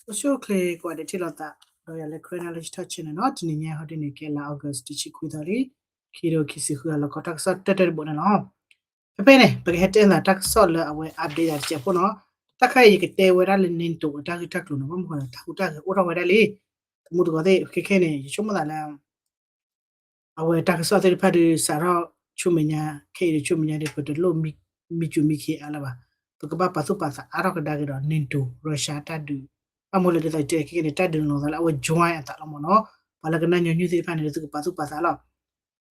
အိၣ်ဆူၣ်အိၣ်ချ့ကိးဂၤဒဲးထံၣ်လိာ်သး ဒီးယၤလၢ Karen Knowledge Talk Channel နီၤ, တနံၤညါဟီဒ်န့ၣ် ကဲလါ August တဆံခွံသီလံ, ခံကထိခံဆံဃု ဟါလီၤခီ တၢ်ကစီၣ်တၢၢ်တၢၢ်တဘိန့ၣ်လီၤ. ဖဲဖဲန့ၣ် ပကဟဲတဲသးတၢ်ကစီၣ်လၢအဝဲ update တစဲးဖိနီၤ, တၢ်ခါအံၤယကတဲဝဲဒၣ်လၢ NATO အတၢ်ဂ့ၢ်တၢ်ကျိၤနီၤ, ဘၣ်မနုၤဃိလဲၣ် တၢ်ဟူးတၢ်ဂဲၤအိၣ်ထီၣ်ဝဲဒၣ်လံ, တမူတကိးသ့ၣ် ခဲခဲန့ၣ် ယဆိကမိၣ်သးလၢ အဝဲတၢ်ကစီၣ်သ့ၣ်တဖၣ်ဒုး စးထီၣ်ဆူမဲာ်ညါ ခဲအံၤဒီးဆူမဲာ်ညါဒီး ပတလိၣ်မံစူၤမံခ့အါလၢၤဘၣ်, ပကဘၣ်ပာ်သူၣ်ပာ်သးအါထီၣ်ကဒါက့ၤဒီး NATO Russia တၢ်ဒုး, ဘၣ်မနုၤလဲၣ်ဒ်သိးတဲခဲခဲန့ၣ် တၢ်ဒုးန့ၣ်လီၤသးလၢအဝဲ join အသးလီၤမ့ၢ်နီၤ, ပှၤလၢကနၣ်ညီနုၢ်သ့ၣ်တဖၣ်န့ၣ် ဒ်သိးကပာ်သူၣ်ပာ်သးလီၤ.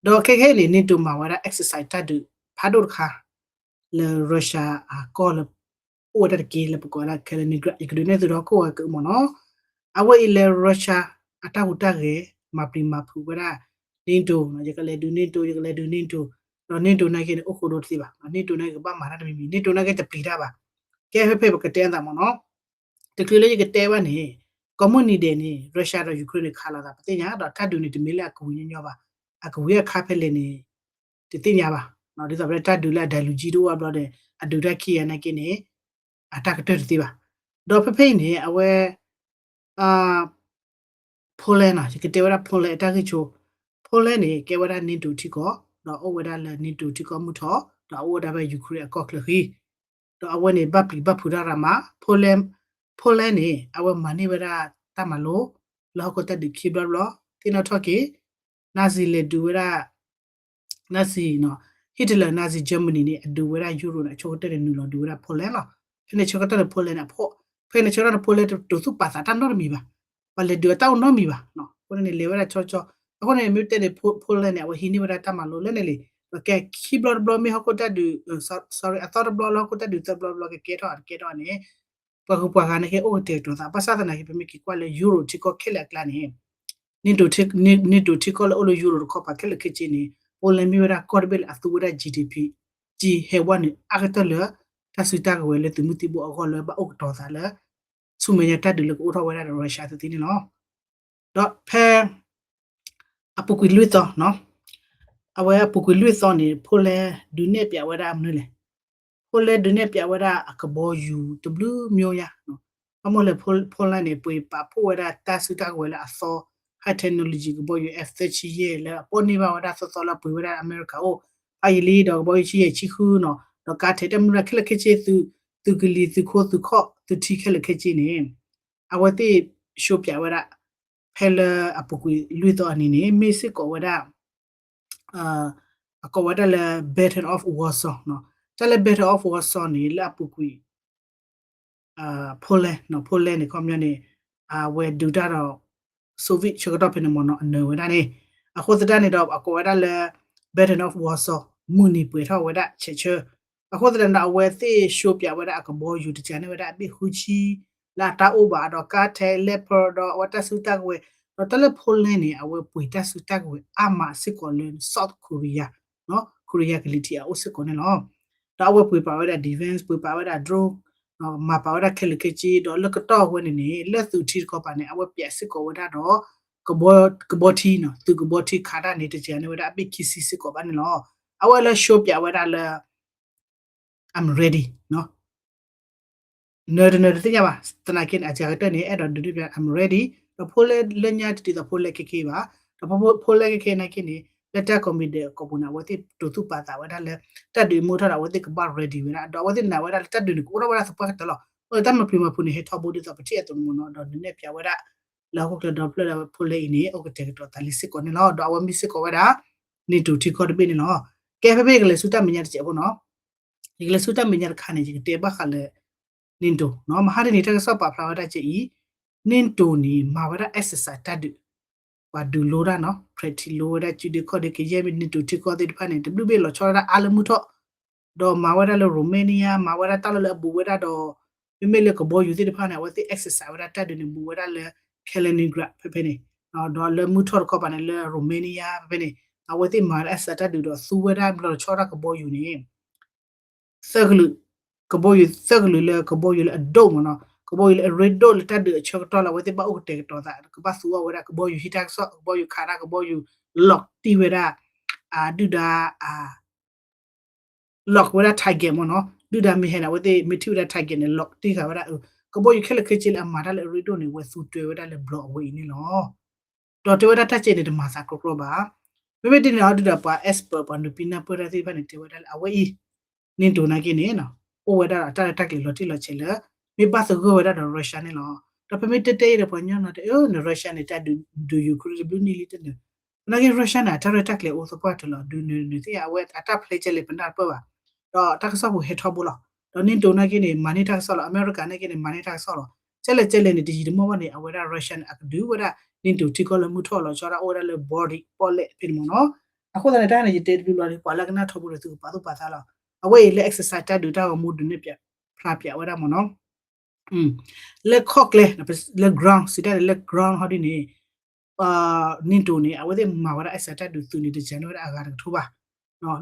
ဒီးခဲခဲအံၤန့ၣ် NATO မၤဝဲဒၣ် exercise တၢ်ဒုး ဖးဒိၣ်တခါ လၢ Russia အကီၢ်လၢ အိၣ်ဝဲဒၣ်တက့ၢ်လၢပကိးဝဲဒၣ် Kaliningrad ယကဒုးနဲၣ်သုဒီးခိၣ်ဝဲကအုမ့ၢ်နီၤ, အဝဲအံၤလၢ Russia အတၢ်ဟူးတၢ်ဂဲၤ မၤပျံၤမၤဖုးဝဲဒၣ် NATO နီၤ, ယကလဲၤဒုး NATO ယကလဲၤဒုး NATO, ဒီး NATO နာ်က့န့ၣ် အိၣ်ဃိဒိတသ့ဘၣ်, NATO နာ်က့ကဘၣ်မၤတၢ်တမံၤမံၤ NATO နာ်က့တပျံၤတၢ်ဘၣ်, ကဲဖဲဖဲပကတဲအသးမ့ၢ်နီၤ တချုးလၢယကတဲဘၣ်န့ၣ်, ကိးမုၢ်နံၤဒဲးန့ၣ် Russia ဒီး Ukraine န့ၣ် ခးလိာ်သး ပသ့ၣ်ညါ, ဒီးတၢ်ဒုးန့ၣ် တမ့ၢ်လၢအကဝံၤညီညီဘၣ်, အကဝံၤအခါဖဲလဲၣ်န့ၣ် တသ့ၣ်ညါဘၣ်, ဒ်သိးဖဲတၢ်ဒုးလၢအ dialogue တအိၣ်အါဘျီဒီး အဒုးတၢ်ခံဂၤနာ်က့န့ၣ် အတၢ်ကတၢၢ်တသ့ဘၣ်, ဒီးဖဲဖဲအံၤန့ၣ် အဝဲ Poland နီၤ, ယကတဲဝဲဒၣ် Poland အတၢ်ဂ့ၢ်ဆိ, Poland န့ၣ် ကဲဝဲဒၣ် NATO ထံကီၢ်, ဒီးအိၣ်ဝဲဒၣ်လၢ NATO ထံကီၢ်မုၢ်ထီၣ်, ဒီးအအိၣ်ဝဲဒၣ်ဖဲ Ukraine အကီၢ်ချၢဃံ, ဒီးအဝဲန့ၣ် ဘၣ်ပျံၤဘၣ်ဖုးတၢ်ရၤမး, Poland, Poland န့ၣ် အဝဲမၤန့ၢ်ဝဲဒၣ်တၢ်မၤလိ လၢဟီၣ်ခိၣ်တၢ်ဒုးခံဘျီတဘျီ, သ့ၣ်နီၣ်ထီၣ်က့ၤ Nazi လဲၤဒုးဝဲဒၣ် Nazi နီၤ, Hitler Nazi Germany န့ၣ် အဒုးဝဲဒၣ် Europe န့ၣ် အဆိကတၢၢ်န့ၣ် နုာ်လီၤဒုးဝဲဒၣ် Poland လီၤ. ဖဲန့ၣ်ဆၢကတီၢ်န့ၣ် Poland န့ၣ် အဖီၣ်, ဖဲန့ၣ်ဆၢကတီၢ်န့ၣ် Poland တတိာ်သူၣ်ပာ်သးတၢ်နီတမံၤဘၣ်, ပှၤလဲၤဒုးအတၢ်အိၣ်နီတမံၤဘၣ်, အဃိန့ၣ်န့ၣ် လဲၤဝဲဒၣ်ဆီဆီ, အဃိန့ၣ် မ့ၢ်တဲန့ၣ် Poland န့ၣ် အဝဲဟံးန့ၢ်ဝဲဒၣ်တၢ်မၤလိလၢန့ၣ်လံ, ဒီးကဲခံဘျီတဘျီမ့ၢ်ဟီၣ်ခိၣ်တၢ်ဒုး, sorry အသီတဘျီလၢဟီၣ်ခိၣ်တၢ်ဒုးသၢဘျီတဘျီကကဲထီၣ်ကကဲထီၣ်န့ၣ် ပှၤဂုၤပှၤဂၤန့ၣ်ကဲအိၣ်ကတဲာ်ကတီၤသး, ဘၣ်ဆၣ်သနာ်က့ ပမ့ၢ်က့ၤကွၢ်လၢ Europe ထံကီၢ်ခဲလၢာ်အကျါန့ၣ် NATO ထံ, NATO ထံကီၢ်လၢအိၣ်လၢ Europe တခီပၤခဲလၢာ်ခဲဆ့န့ၣ် Poland မ့ၢ်ဝဲဒၣ်ကီၢ်တဘ့ၣ်လၢအသူဝဲဒၣ် GDP ကံဟဲဝဲန့ၣ် အါကတၢၢ်လၢ တၢ်စုတၢ်ကဝဲၤလၢသုးမုၢ်သံၣ်ဘိအဂီၢ်လၢဘၣ်အိၣ်ကတီၤသးလၢ ဆူမဲာ်ညါတၢ်ဒုးလၢကအိၣ်ထီၣ်ဝဲဒၣ်ဒီး Russia သ့ၣ်သ့ၣ်န့ၣ်လီၤ. ဒီးဖဲ အပူၤကွံာ်လွံၢ်သီနီၤ, အဝဲအပူၤကွံာ်လွံၢ်သီန့ၣ် Poland ဒုးနဲၣ်ပၠးဝဲဒၣ်မနုၤလဲၣ်, Poland ဒုးနဲၣ်ပၠးဝဲဒၣ်အကဘီယူၤတဘျုးမျိုးညါ, ဘၣ်မနုၤလဲၣ် Poland န့ၣ် ပှ့ၤပာ်ဖှိၣ်ဝဲဒၣ်တၢ်စုတၢ်ကဝဲၤလၢအသီ high technology ကဘီယူၤ F thirty-seven လၢအပီၣ်န့ၢ်ဘၣ်ဝဲဒၣ်သီသီလၢအပှ့ၤဝဲဒၣ်အမဲရကၤအိၣ်, ဖးယံာ်လံဒီးကဘီယူၤဆံယဲၢ်ဆံဃုနီၤ, ဒီးကါထဲတၢ်မနုၤခဲလၢာ်ခဲဆ့ သုးကလံၤ သုးခိ သုးခီၣ် သုးထံခဲလၢာ်ခဲဆ့န့ၣ် အဝဲသ့ၣ် show ပၠးဝဲဒၣ် ဖဲလၢအပူၤကွံာ်လွံၢ်သီအနံၤန့ၣ် မ့ၢ်စ့ၢ်ကီးဝဲဒၣ် အကိးဝဲဒၣ်လၢ Battle of Warsaw နီၤ, တၢ်လၢ Battle of Warsaw န့ၣ် လၢအပူၤကွံာ် Poland နီၤ, Poland န့ၣ် ခီပညီန့ၣ် အဝဲဒုးတၢ်ဒီး Soviet ဆၢကတီၢ်ဖဲန့ၣ်မ့ၢ်နီၤ အနၢၤဝဲဒၣ်န့ၣ်, အဃိသတးန့ၣ်ဒီး အကိးဝဲဒၣ်လၢ Battle of Warsaw မုၢ်နံၤပှဲၤထီၣ်ဝဲဒၣ်ဆဲးဆၢ, အဃိသတးန့ၣ်ဒီး အဝဲသ့ၣ် show ပၠးဝဲဒၣ်အကဘီယူၤတကးန့ၢ်ဝဲဒၣ်အဘ့ၣ်ဃုဆံ လၢအတၢ်အိၣ်ဘၣ်ဒီး ကါထဲ Leopard ဒီးအဝဲတၢ်စုတၢ်ကဝဲၤ, ဒီးတၢ်လၢ Poland န့ၣ် အဝဲပှ့ၤတၢ်စုတၢ်ကဝဲၤအါမးစ့ၢ်ကီးလၢ South Korea နီၤ, Korea ကလံၤထံးအအိၣ်စ့ၢ်ကီးန့ၣ်လီၤ. ဒီးအဝဲပှ့ၤပာ်ဝဲဒၣ် defense ပှ့ၤပာ်ဝဲဒၣ် drone မၤပာ်ဝဲဒၣ်ခဲလၢာ်ခဲဆ့ ဒီးလၢကတီၢ်ဝဲန့ၣ်န့ၣ် လၢသုးထံတခီပၤန့ၣ် အဝဲပၠးစ့ၢ်ကီးဝဲဒၣ်ဒီး ကဘီထံနီၤ, သုးကဘီထံခးတၢ်န့ၣ် တကးန့ၢ်ဝဲဒၣ်အဘ့ၣ်ခံဆံစ့ၢ်ကီးဘၣ်န့ၣ်လီၤ. အဝဲလၢ show ပၠးဝဲဒၣ်လၢ I'm ready နီၤ, နၢၤတနၢၤတသ့ၣ်ညါဘၣ်, သနာ်က့န့ၣ် အစှၤကတၢၢ်န့ၣ် အဲၣ်ဒိးဒုးဒုးပၠး I'm ready, ဒီး Poland လၢညါတတုၤသိး Poland ခဲခဲဘၣ်, ဒီး Poland ခဲခဲနာ်က့န့ၣ် လၢတၢ်ကိးမံၤဒဲးအကိာ်ပူၤန့ၣ် အဝဲသ့ၣ်တိာ်သူၣ်ပာ်သးဝဲဒၣ်လၢ တၢ်ဒုးမ့ၢ်ထီၣ်ဒီး အဝဲသ့ၣ်ကဘၣ် ready ဝဲဒၣ်, ဒီးအဝဲသ့ၣ်နာ်ဝဲဒၣ်လၢတၢ်ဒုးန့ၣ် ကအိၣ်ထီၣ်ဝဲဒၣ်သပှၢ်ကတၢၢ်လီၤ. အဃိန့ၣ် တၢ်မၤပျံၤမၤဖုးန့ၣ် ဟဲထီဘိဒ်သိးပထံၣ်အသိးန့ၣ်မ့ၢ်နီၤ, ဒီးဒုးနဲၣ်ပၠးဝဲဒၣ် လၢဟီၣ်ခိၣ်ချၢဒီဖျၢၣ်ဒီး Poland အံၤန့ၣ် အိၣ်ကတဲာ်ကတီၤသးလံစ့ၢ်ကီးန့ၣ်လီၤ. ဒီးအဝဲမ့ၢ်စ့ၢ်ကီးဝဲဒၣ် NATO ထံကီၢ်တဘ့ၣ်န့ၣ်လီၤ. ကဲဖဲဖဲယကလဲၤဆူတၢ်မဲာ်ညါတစဲးဖိနီၤ, ယကလဲၤဆူတၢ်မဲာ်ညါတခါန့ၣ် ယကတဲဘၣ်ဃးလၢ NATO နီၤ, မဟါတနံၤတၢ်ကစီၣ်ပာ်ဖျါဝဲဒၣ်ကဲအံၤ NATO န့ၣ် မၤဝဲဒၣ် exercise တၢ်ဒုး, ပှၤဒုးလိတၢ်နီၤ, practice လိဝဲဒၣ် စုဒုခီၣ်ဒု ကယဲၢ်မ့ၢ် NATO ထံကီၢ်သ့ၣ်တဖၣ်န့ၣ် တဘျုးဘ့ၣ်လီၤဆီဒၣ်တၢ်အါလၢမုၢ်ထီၣ်, ဒီးမၤဝဲဒၣ်လၢ Romania မၤဝဲဒၣ်တၢ်လီၢ်လၢအဘူးဝဲဒၣ်ဒီး မ့မ့ၢ်လၢကဘီယူၤသ့ၣ်တဖၣ်န့ၣ် အဝဲသ့ၣ် exercise ဝဲဒၣ်တၢ်ဒုးန့ၣ် ဘူးဝဲဒၣ်လၢ Kaliningrad ဖဲဖဲန့ၣ်, ဒီးလၢမုၢ်ထီၣ်တခီပၤန့ၣ် လၢ Romania ဖဲဖဲန့ၣ် အဝဲသ့ၣ်မၤဝဲဒၣ် exercise တၢ်ဒုးဒီးသူဝဲဒၣ်လီၤဆီဒၣ်တၢ်ကဘီယူၤန့ၣ် သၢကလုာ်, ကဘီယူၤသၢကလုာ်လၢကဘီယူၤလၢအဒိၣ်မ့ၢ်နီၤ, ကဘီယူၤလၢအရ့ဒိၣ်လၢတၢ်ဒုးအဆၢကတီၢ်လၢအဝဲသ့ၣ်ဘၣ်အိၣ်ကတဲာ်ကတီၤသး ကဘၣ်သူအီၤဝဲဒၣ် ကဘီယူၤဟံးတၢ်ကစီၣ် ကဘီယူၤခးတၢ် ကဘီယူၤ lock တံၢ်ဝဲဒၣ် ဒုၣ်ဒါ lock ဝဲဒၣ် target မ့ၢ်နီၤ, ဒုၣ်ဒါမ့ၢ်ဟဲန့ၣ် အဝဲသ့ၣ်မ့ၢ်ထံၣ်ဝဲဒၣ် target န့ၣ် lock တံၢ်ဃာ်ဝဲဒၣ် ကဘီယူၤခဲလၢာ်ခဲဆ့လၢအမၤတၢ်လၢအရ့ဒိၣ်န့ၣ် ဝဲသူတွဲဝဲဒၣ်လၢဘျီအဝဲအံၤန့ၣ်လီၤ. ဒီးတဲဝဲဒၣ်တၢ်ကဲန့ၣ် တမၤသးကြီကြီဘၣ်. မ့မ့ၢ်ဒ်န့ၣ်အီၤဒုဒီး ပှၤ expert ပှၤနုာ်ပံနၢ်ပၢၢ်တၢ်သ့ၣ်တဖၣ်န့ၣ် တဲဝဲဒၣ်လၢအဝဲအံၤ NATO နာ်က့န့ၣ် အိၣ်ဝဲဒၣ်ဒီးတၢ်ရဲၣ်တၢ်ကျဲၤလီၤတံၢ်လီၤဆဲးလၢ မ့ၢ်ဘၣ်သဂၢၢ်ဝဲဒၣ်ဒီး Russia န့ၣ်လီၤ. ဒီးဖဲမ့ၢ်တဲတဲအံၤဒီး ပှၤကညီနီၤတဲအၢ န Russia န့ၣ် တၢ်ဒုး ဒုးယူၤခရ့တဘျုးနံၣ်လံတနုာ်, သနာ်က့ Russia န့ၣ် အတၢ်ရဲၣ်တၢ်ကျဲၤအိၣ်သပှၢ်တၢၢ်လီၤ ဒုးနုာ်နုာ်သ့ၣ် အဝဲအတၢ်ဖျဲးကဲလဲၣ် ပနၢ်တပၢၢ်ဘၣ်. ဒီးတၢ်ကစီၣ်ပူၤဟဲထီဘိလီၤ. ဒီး NATO နာ်က့န့ၣ် မၤန့ၢ်တၢ်ကစီၣ်လီၤ. အမဲရကၤ နာ်က့န့ၣ် မၤန့ၢ်တၢ်ကစီၣ်လီၤ. ကဲလဲၣ်ကဲလဲၣ်န့ၣ် တယံာ်တမီၢ်ဘၣ်န့ၣ် အဝဲဒၣ် Russia န့ၣ် အကဒုးဝဲဒၣ် NATO ထံကီၢ်လၢမုၢ်ထီၣ်လီၤဆီဒၣ်အိၣ်ဝဲဒၣ်လၢ Baltic ပီၣ်လဲၣ်ဖဲန့ၣ်မ့ၢ်နီၤ. အဃိသတးန့ၣ် တၢ်န့ၣ် ယတဲတဘျုးလီၤ ပှၤလၢကနၢ်ထီဘိဒီးသုကပာ်သူၣ်ပာ်သးလီၤ. အဝဲအံၤလၢ exercise တၢ်ဒုးတၢ်ဂီၤမူဒုးနဲၣ်ဖျါပြဝဲဒၣ်မ့ၢ်နီၤ လၢခီၣ်ကျဲ လၢ ground စံးတၢ်န့ၣ် လၢ ground ဟီဒ်န့ၣ် NATO န့ၣ် အဝဲသ့ၣ်မၤဝဲဒၣ် exercise တၢ်ဒုးသုးန့ၣ် တစဲးန့ၢ်ဝဲဒၣ်အဂၤတကထိဘၣ်.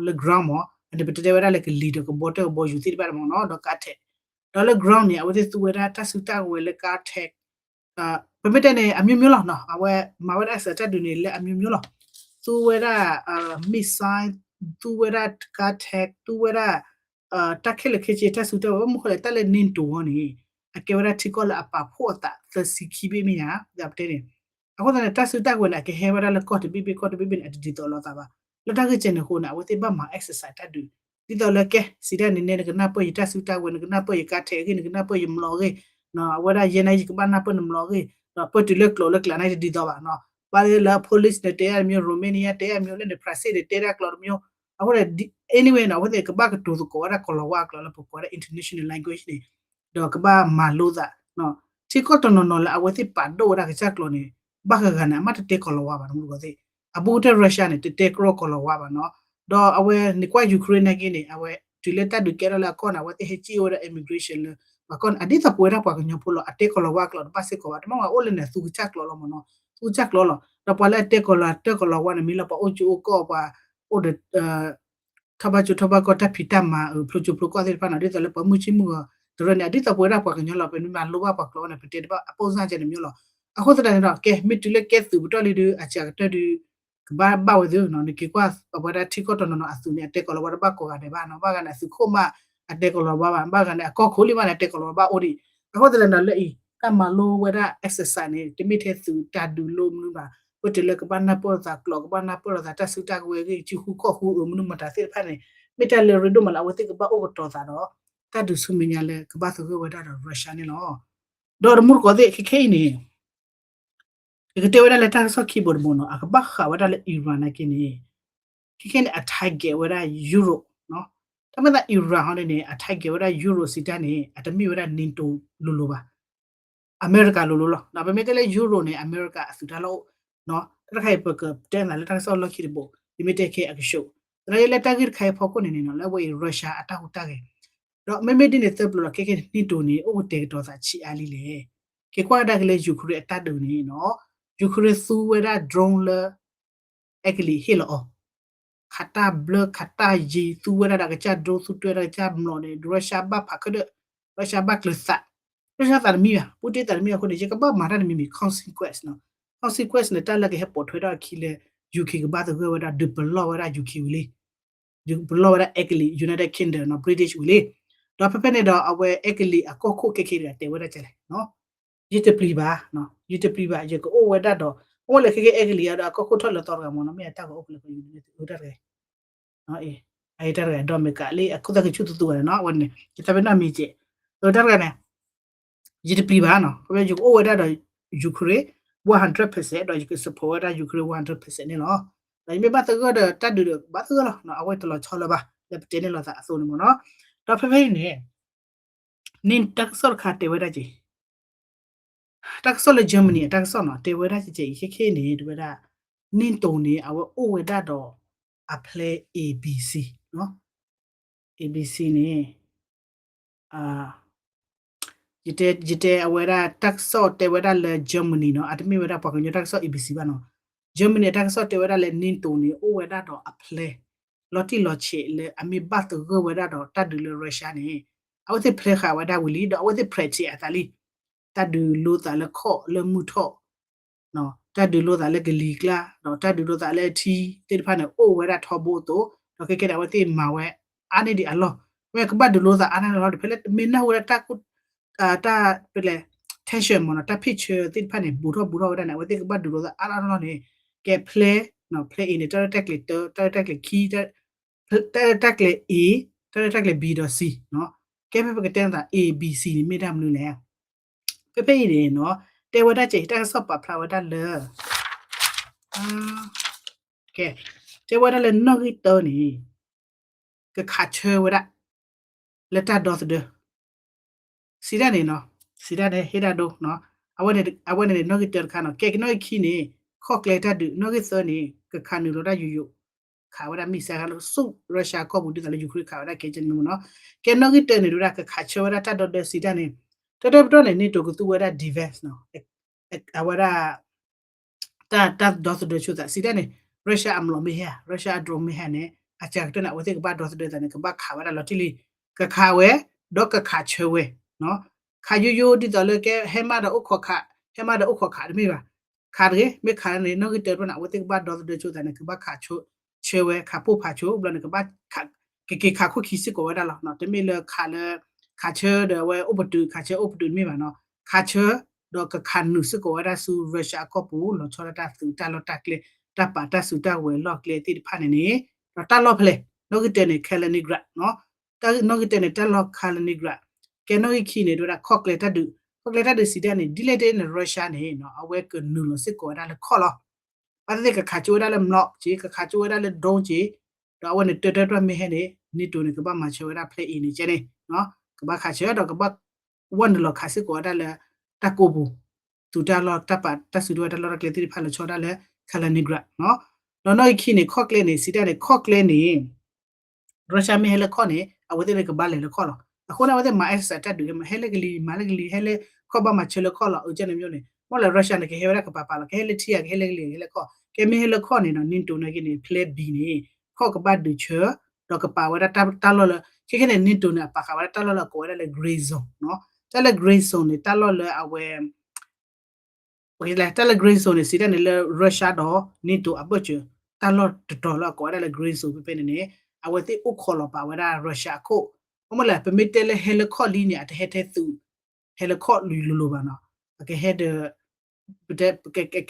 လၢ ground မ့ၢ် အန့ၣ်ပတဲတဲဝဲဒၣ်လၢကလံၤဒီးကဘီတၢၢ်ကဘီယူၤသ့ၣ်တဖၣ်မ့ၢ်နီၤ ဒီးကါထဲး ဒီးလၢ ground န့ၣ် အဝဲသ့ၣ်သူဝဲဒၣ်တၢ်စုတၢ်ကဝဲၤလၢကါထဲး ပမ့ၢ်တဲန့ၣ် အမျိုးမျိုးလီၤနီၤ အဝဲမၤဝဲဒၣ် exercise တၢ်ဒုးန့ၣ် လၢအမျိုးမျိုးလီၤ. သူဝဲဒၣ် missile သူဝဲဒၣ်ကါထဲး သူဝဲဒၣ် တၢ်ခဲလၢာ်ခဲဆ့ တၢ်စုတၢ်ဝဲၤ ဘၣ်မနုၤဃိလဲၣ် တၢ်လၢ NATO အီၤန့ၣ် အကဲဝဲဒၣ်ထံကီၢ်လၢအပာ်ဖှိၣ်အသးသၢဆံခံဘ့ၣ်မ့ၢ်ဧါ ပတဲန့ၣ်. အဃိသတးန့ၣ် တၢ်စုတၢ်ကဝဲၤန့ၣ် အကဟဲဝဲဒၣ်လၢကီၢ်တဘ့ၣ်ဘ့ၣ် ကီၢ်တဘ့ၣ်ဘ့ၣ်န့ၣ် အတဒ်သိးလိာ်သးဘၣ်. လၢတၢ်ဂ့ၢ်ကဲန့ၣ်အဃိန့ၣ် အဝဲသ့ၣ်ဘၣ်မၤ exercise တၢ်ဒုး ဒ်သိးလၢကဲ စံးတၢ်န့ၣ် နဲနကနၢ်ပၢၢ်ယတၢ်စုတၢ်ဝဲၤ နကနၢ်ပၢၢ်ယကါထဲးအဂ့ၢ် နကနၢ်ပၢၢ်ယမျိာ်အဂ့ၢ် အဝဲဒၣ်ယဲန့ၣ် ယကဘၣ်နၢ်ပၢၢ်နမျိာ်အဂ့ၢ် ဒီးပၢၢ်တုၤလၢကျိာ်လၢကျးန့ၣ် တဒ်သိးဘၣ်နီၤ. ဘၣ်လၢ police န့ၣ် တဲတၢ်တမျိး Romania တဲတၢ်တမျိး လၢန့ၣ် France န့ၣ် တဲတၢ်ကျိာ်တမျိး. အဃိန့ၣ် anyway နီၤ အဝဲသ့ၣ်ကဘၣ်ကတိၤသကိးဝဲဒၣ်ကီၤလၤဝါအကျိာ်လၢပကိးဝဲဒၣ် international language န့ၣ် ဒီးကဘၣ်မၤလိသး ထံကီၢ်တနီၤနီၤလၢအဝဲသ့ၣ်ပာ်ဒိၣ်ဝဲဒၣ်ကစၢ်ကျိာ်န့ၣ် ဘၣ်ဂၤဂၤန့ၣ် အမ့ၢ်တတဲကီၤလၤဝါဘၣ် တမူတကိးသ့ၣ် အဘူးကတၢၢ် Russia န့ၣ် တတဲကြီကီၤလၤဝါဘၣ်နီၤ. ဒီးအဝဲန့ၣ်ကွၢ် Ukraine နာ်က့န့ၣ် အဝဲတုၤလၢတၢ်ဒုးကဲထီၣ်လၢအကီၢ်န့ၣ် အဝဲသ့ၣ်ဟဲစံၣ်အိၣ်ဝဲဒၣ် immigration လၢ ပှၤကီၢ်န့ၣ် အဒ်သိးပဝဲဒၣ်ပှၤကညီဖိလီၤ အတဲကီၤလၤဝါကျိာ်တဘၣ်စ့ၢ်ကီးဘၣ် တမ့ၢ်ဝဲအိၣ်လၢန့ၣ် သူကစၢ်ကျိာ်လီၤမ့ၢ်နီၤ သူကစၢ်ကျိာ်လီၤ. ဒီးပှၤလၢအတဲကီၤလၤ တဲကီၤလၤဝါန့ၣ် မ့ၢ်လၢပှၤအိၣ်ကၠိအိၣ်ကီၢ်ပှၤအိၣ်ဒီး ထီၣ်ဘၣ်ကၠိထီၣ်ဘၣ်ကီၢ်တၢ်ဖံးတၢ်မၤ ဖျိကၠိဖျိကီၢ်သ့ၣ်တဖၣ်န့ၣ် ဒ်သိးလၢပှၤမုၢ်ဆ့ၣ်မုၢ်ဂီၤ တရၢန့ၣ် အဒ်သိးပဝဲဒၣ်ပှၤကညီလီၤ ပမ့ၢ်မၤလိဘၣ်ပှၤကျိာ်န့ၣ် ပတဲတဘၣ်အပိၢ်စၢ်ကဲန့ၣ်မ့ၢ်လီၤ. အဃိသတးန့ၣ်ဒီး ကဲ မ့ၢ်တုၤလၢကဲသုးပတီၢ်လံဒီး အစှၤကတၢၢ်ဒီး ကဘၣ်ဘၣ်ဝဲသုနီၤ နက့ၤကွၢ်ပဝဲဒၣ်ထံကီၢ်တနီၤနီၤအသုးန့ၣ် အတဲကီၤလၤဝါတဘၣ်ကိးဂၤဒဲးဘၣ်နီၤ ဘၣ်ဂၤန့ၣ် အသုးခိၣ်မး အတဲကီၤလၤဝါဘၣ် ဘၣ်ဂၤန့ၣ် အကီၢ်ခိၣ်လံမးန့ၣ် အတဲကီၤလၤဝါဘၣ်အိၣ်ဒံး. အဃိသတးန့ၣ်ဒီးလၢအံၤ တၢ်မၤလိဝဲဒၣ် exercise န့ၣ် တမ့ၢ်ထဲသုးတၢ်ဒုးလိမနုၤဘၣ် ပတုၤလၢကဘၣ်နၢ်ပၢၢ်လိာ်သးကျိာ် ကဘၣ်နၢ်ပၢၢ်လိာ်သးတၢ်စုတၢ်ကဝဲၤဂ့ၢ် စုဃုခီၣ်ဃုအၢ မနုၤမတၤသ့ၣ်တဖၣ်န့ၣ် မ့ၢ်တၢ်လၢအရ့ဒိၣ်မးလၢအဝဲသ့ၣ်ကဘၣ်အိၣ်ကတီၤသးဒီး တၢ်ဒုးဆူမဲာ်ညါလၢကဘၣ်သဂၢၢ်ဝဲဒၣ်ဒီး Russia န့ၣ်လီၤ. ဒီးတမူတကိးသ့ၣ်ခဲခဲအံၤန့ၣ် ယကတဲဝဲဒၣ်လၢတၢ်ကစီၣ်ခံဘိတဘိနီၤ အကဘၣ်ဃးဝဲဒၣ်လၢ Iran နာ်က့န့ၣ် ခဲခဲန့ၣ် အ target ဝဲဒၣ် Europe နီၤ. တၢ်မ့ၢ်သး Iran ဟီန့ၣ်န့ၣ် အ target ဝဲဒၣ် Europe စံးတၢ်န့ၣ် အတမ့ၢ်ဝဲဒၣ် NATO လိၤလိၤဘၣ် အမဲရကၤလိၤလိၤလီၤ. ဒီးပမ့ၢ်တဲလၢ Europe န့ၣ် အမဲရကၤအသုးတၢ်လီၢ်အိၣ် တၢ်တခါအံၤ ပကတဲနၤလၢတၢ်ကစီၣ်လီၢ်ခံတဘိ ယမ့ၢ်တဲခဲအကဆူး သနာ်က့လၢတၢ်ဂ့ၢ်တခါအံၤဖီခိၣ်န့ၣ်န့ၣ်နီၤ လၢအဝဲအံၤ Russia အတၢ်ဟူးတၢ်ဂဲၤ ဒီးမ့မ့ၢ်ဒ်န့ၣ်သၢပျိၤဒီး ခဲခဲန့ၣ် NATO န့ၣ် အိၣ်ကတဲာ်ကတီၤသးဆံးအါလံလဲၣ်. က့ၤကွၢ်ကဒါက့ၤလၢ Ukraine အတၢ်ဒုးန့ၣ်နီၤ Ukraine သူဝဲဒၣ် drone လၢ အဲကလံးဟ့ၣ်လီၤအီၤ ခးတၢ်ဘျၢခးတၢ်ယံၤ သူဝဲဒၣ်ဒီးကစၢ် drone သူတွဲဒၣ်ကစၢ်မျိာ်န့ၣ် Russia ဘၣ်ဖးခၢၣ်ဒၢၣ် Russia ဘၣ်ကျၢၤသး Russia သးတမံဘၣ် Putin သးတမံအဃိန့ၣ် ယကဘၣ်မၤတၢ်တမံၤမံၤ consequence နီၤ consequence န့ၣ် တၢ်လၢကဟဲပိာ်ထွဲထီၣ်အခံလၢ UK ကဘၣ်သဂၢၢ်ဝဲဒၣ် ဒုးပလီၢ်ဝဲဒၣ် UK ဝံၤလံ ပလီၢ်ဝဲဒၣ်အဲကလံး United Kingdom နီၤ British ဝံၤလံ ဒီးဖဲဖဲန့ၣ်ဒီးအဝဲအဲကလံးအကီၢ်ခိၣ်ခဲခဲဒီးတဲဝဲဒၣ်ကလဲၣ် ယတပျံၤဘၣ် ယတပျံၤဘၣ် ယကအိၣ်ဝဲဒၣ်ဒီး အဝဲလဲၤခဲခဲအဲကလံးအဒီးအကီၢ်ခိၣ်ထီၣ်လၢသီတဂၤမ့ၢ်နီၤ မ့ၢ်အတၢ်ဂီၤအိၣ်ကလၢၤ အတၢ်တဂၤ အတၢ်တဂၤ ဒီးမ့ၢ်ကးလံ အခိၣ်သၣ်ကဆူၣ်သူသူဂၤန့ၣ်နီၤ အဝဲန့ၣ် ယသးပ့ၤနီၣ်မံၤကဲး အတၢ်တဂၤန့ၣ် ယတပျံၤဘၣ်နီၤ ခီဖျိယကအိၣ်ဝဲဒၣ်ဒီး Ukraine one hundred percent ဒီးယက support ဝဲဒၣ် Ukraine one hundred percent န့ၣ်လီၤ. ဒီးယမ့ၢ်ဘၣ်သဂၢၢ်ဒီးတၢ်ဒုးဒီး ဘၣ်သဂၢၢ်လီၤ အဝဲတလီၤဆီလၢၤဘၣ် လၢပတဲန့ၢ်လိာ်သးအသိးန့ၣ်မ့ၢ်နီၤ. ဒီးဖဲဖဲအံၤန့ၣ် န့ၣ်တၢ်ကစီၣ်တခါတဲဝဲဒၣ်က့ၤ တၢ်ကစီၣ်လၢ Germany အတၢ်ကစီၣ်နီၤ တဲဝဲဒၣ်ကဲကဲအံၤခဲခဲအံၤန့ၣ် တဲဝဲဒၣ် NATO န့ၣ် အဝဲအိၣ်ဝဲဒၣ်ဒီး အဖျဲ A B C နီၤ A B C န့ၣ် ယတဲ ယတဲအဝဲဒၣ်တၢ်ကစီၣ်တဲဝဲဒၣ်လၢ Germany နီၤ အတမ့ၢ်ဝဲဒၣ်ပှၤကညီတၢ်ကစီၣ် A B C ဘၣ်နီၤ Germany အတၢ်ကစီၣ်တဲဝဲဒၣ်လၢ NATO န့ၣ် အိၣ်ဝဲဒၣ်ဒီးအဖျဲ လီၤတံၢ်လီၤဆဲးလၢအမ့ၢ်ဘၣ်သဂၢၢ်ဝဲဒၣ်ဒီးတၢ်ဒုးလၢ Russia န့ၣ် အဝဲသ့ၣ်ဖျဲဃာ်ဝဲဒၣ်ဝံၤလံ ဒီးအဝဲသ့ၣ် practice အသးလံ တၢ်ဒုးလိသးလၢခီၣ်လၢမုၢ်ထီၣ် တၢ်ဒုးလိသးလၢကလံၤကျါ ဒီးတၢ်ဒုးလိသးလၢထံသ့ၣ်တဖၣ်န့ၣ် အိၣ်ဝဲဒၣ်ထီဘိအသိး ဒီးခဲကဲန့ၣ် အဝဲသ့ၣ်မၤဝဲအါန့ၢ်ဒံးအလီၢ် ဝဲကဘၣ်ဒုးလိသးအါန့ၢ်လီၤ ဖဲလၢမ့ၢ်နၢ်ဟူဝဲဒၣ်တၢ်ကိၣ် တၢ်ပလဲၤ tension မ့ၢ်နီၤ တၢ်ဖ့ၣ်ဆၢသ့ၣ်တဖၣ်န့ၣ် ဘူးထီၣ်ဘူးထီၣ်ဝဲဒၣ်န့ၣ် အဝဲသ့ၣ်ကဘၣ်ဒုးလိာ်သးအါလီၢ်လီၢ်န့ၣ် ကဲ plan နီၤ plan A န့ၣ် တၢ်ရဲၣ်တၢ်ကျဲၤတၢ တၢ်ရဲၣ်တၢ်ကျဲၤခံ တၢ်ရဲၣ်တၢ်ကျဲၤ A တၢ်ရဲၣ်တၢ်ကျဲၤ B ဒီး C နီၤ ကဲဖဲပကတဲသး A B C န့ၣ်မ့ၢ်တၢ်မနုၤလဲၣ် ဖဲဖဲအံၤန့ၣ်နီၤ တဲဝဲဒၣ်ကဲ တၢ်ကစီၣ်ပာ်ဖျါဝဲဒၣ်လၢ ကဲ တဲဝဲဒၣ်လၢနီၣ်ဂံၢ်တၢန့ၣ် ကခးဆၢဝဲဒၣ် လၢတၢ်ဒီသဒၢ စံးဒၣ်န့ၣ်နီၤ စံးဒၣ်န့ၣ် ဟ့ၣ်ဒၣ်ဒိနီၤ အဝဲန့ၣ်န့ၣ်နီၣ်ဂံၢ်တၢတခါနီၤ ကဲကနီၣ်ဂံၢ်ခံန့ၣ် ခီၣ်ကျဲတၢ်ဒုး နီၣ်ဂံၢ်သၢန့ၣ် ကခးနုာ်လီၤတၢ်ယိယိ ခးဝဲဒၣ် missile ခါလၢဆူ Russia ကီၢ်ပူၤဒ်သိးလၢ Ukraine ခးဝဲဒၣ်ခဲကဲန့ၣ်မ့ၢ်နီၤ ကဲနီၣ်ဂံၢ်တၢန့ၣ်ဒၣ် ကခးဆၢဝဲဒၣ်တၢ်ဒီသဒၢစံးဒၣ်န့ၣ် တၢတၢပတီၢ်န့ၣ် NATO ကသူဝဲဒၣ် defense နီၤ အဝဲဒၣ် တၢ် တၢ်ဒီသဒၢဆိသး စံးဒၣ်န့ၣ် Russia အမျိာ်မ့ၢ်ဟဲ Russia အ drone မ့ၢ်ဟဲန့ၣ် အစှၤကတၢၢ်န့ၣ် အဝဲသ့ၣ်ကဘၣ်ဒီသဒၢသးန့ၣ် ကဘၣ်ခးဝဲဒၣ်လီၤတံၢ်လံ ကခးဝဲ ဒီးကခးဆၢဝဲ ခးယိယိဒ်သိးလၢကဲ ဟဲမးဒီးအိၣ်ခိးခး ဟဲမးဒီးအိၣ်ခိးခးတမ့ၢ်ဘၣ် ခးတဂ့ၤ မ့ၢ်ခးန့ၣ် နီၣ်ဂံၢ်တၢတဖျၢၣ်န့ၣ် အဝဲသ့ၣ်ကဘၣ်ဒီသဒၢဆိသးန့ၣ် ကဘၣ်ခးဆၢဝဲ ခးပိၢ်ဖးဆိ ဘျီန့ၣ် ကဘၣ် ကက့ၤခးခိၣ်ခံစ့ၢ်ကီးဝဲဒၣ်လီၤ တမ့ၢ်လၢခးလၢ ခးဆၢဒီးအဝဲအိၣ်ပတုာ် ခးဆၢအိၣ်ပတုာ်တမ့ၢ်ဘၣ်နီၤ ခးဆၢ ဒီးကခးနုာ်စ့ၢ်ကီးဝဲဒၣ်ဆူ Russia အကီၢ်ပူၤ လီၤဆီဒၣ်တၢ်သုးတၢ်လီၢ်တၢ်ကျဲ တၢ်ပာ်တၢ်စုတၢ်ဝဲၤလီၢ်ကျဲသ့ၣ်တဖၣ်န့ၣ်န့ၣ် ဒီးတၢ်လီၢ်ဖဲလဲၣ် နီၣ်ဂံၢ်တၢန့ၣ် Kaliningrad နီၤ နီၣ်ဂံၢ်တၢန့ၣ် တၢ်လီၢ် Kaliningrad ကဲနီၣ်ဂံၢ်ခံန့ၣ် ဒ်ဝဲဒၣ်ခီၣ်ကျဲတၢ်ဒုး ခီၣ်ကျဲတၢ်ဒုးစံးဒၣ်န့ၣ် ဒ်လဲၣ်ဒ်န့ၣ် Russia န့ၣ် အဝဲကနုာ်လီၤစ့ၢ်ကီးဝဲဒၣ်လၢခီၣ်လီၤ ဘၣ်သ့ၣ်သ့ၣ်ကခးကၠိဝဲဒၣ်လၢမျိာ်က့ ကခးကၠိဝဲဒၣ်လၢ drone က့ ဒီးအဝဲန့ၣ်တၢတၢတြီမ့ၢ်ဟဲန့ၣ် NATO န့ၣ် ကဘၣ်မၤဆၢဝဲဒၣ် plan A န့ၣ်ကဲန့ၣ် ကဘၣ်ခးဆၢဒီးကဘၣ် ဝဲနုာ်လီၤခးစ့ၢ်ကီးဝဲဒၣ်လၢ တၢ်ကိးပူၤ သုးတၢ်လီၢ်တၢ်ပာ်တၢ်စုတၢ်ဝဲတၢ်လီၢ်တၢ်ကျဲသ့ၣ်တဖၣ် လီၤဆီဒၣ်လၢ Kaliningrad နီၤ ဒီးနီၣ်ဂံၢ်ခံန့ၣ် ခီၣ်ကျဲန့ၣ် စံးတၢ်န့ၣ် ခီၣ်ကျဲန့ၣ် Russia မ့ၢ်ဟဲလၢခီၣ်န့ၣ် အဝဲသ့ၣ်န့ၣ်ကဘၣ်လဲၤလၢခီၣ်လီၤ အဃိန့ၣ် အဝဲသ့ၣ်မၤ exercise တၢ်ဒုး ဟဲလၢကလံၤ မၤလၢကလံၤ ဟဲလၢခီၣ်ဘၣ်မၤဆၢလၢခီၣ်လီၤ အကဲန့ၣ်မ့ၢ်န့ၣ် မ့ၢ်လၢ Russia န့ၣ် ကဟဲဝဲဒၣ်ကပၤပၤလီၤ ကဟဲလၢထံဂၤ ကဟဲလၢကလံၤ ကဟဲလၢခီၣ် ကဲမ့ၢ်ဟဲလၢခီၣ်န့ၣ်နီၤ NATO နာ်က့န့ၣ် plan B န့ၣ် ခီၣ်ကဘၣ်ဒုးဆၢ ဒီးကပာ်ဝဲဒၣ်တၢ်လီၢ်လၢ ခဲခဲန့ၣ် NATO န့ၣ် အပာ်ဃာ်ဝဲဒၣ်တၢ်လီၢ်လၢအကိးဝဲဒၣ်လၢ grey zone နီၤ တၢ်လၢ grey zone န့ၣ် တၢ်လီၢ်လၢအဝဲ တၢ်လၢ green zone န့ၣ် စံးတၢ်န့ၣ်လၢ Russia ဒီး NATO အဘၢၣ်စၢၤ တၢ်လီၢ်တတီၤလၢအကိးဝဲဒၣ်လၢ green zone ဖဲဖဲန့ၣ်န့ၣ် အဝဲသ့ၣ်အိၣ်ခိးလီၤပာ်ဝဲဒၣ် Russia အခိၣ် ဘၣ်မနုၤလဲၣ် ပမ့ၢ်တဲလၢဟဲလၢခီၣ်လံန့ၣ် အတဟဲထဲသုး ဟဲလၢခီၣ်လံလိၤလိၤဘၣ်နီၤ အကဟဲဒီး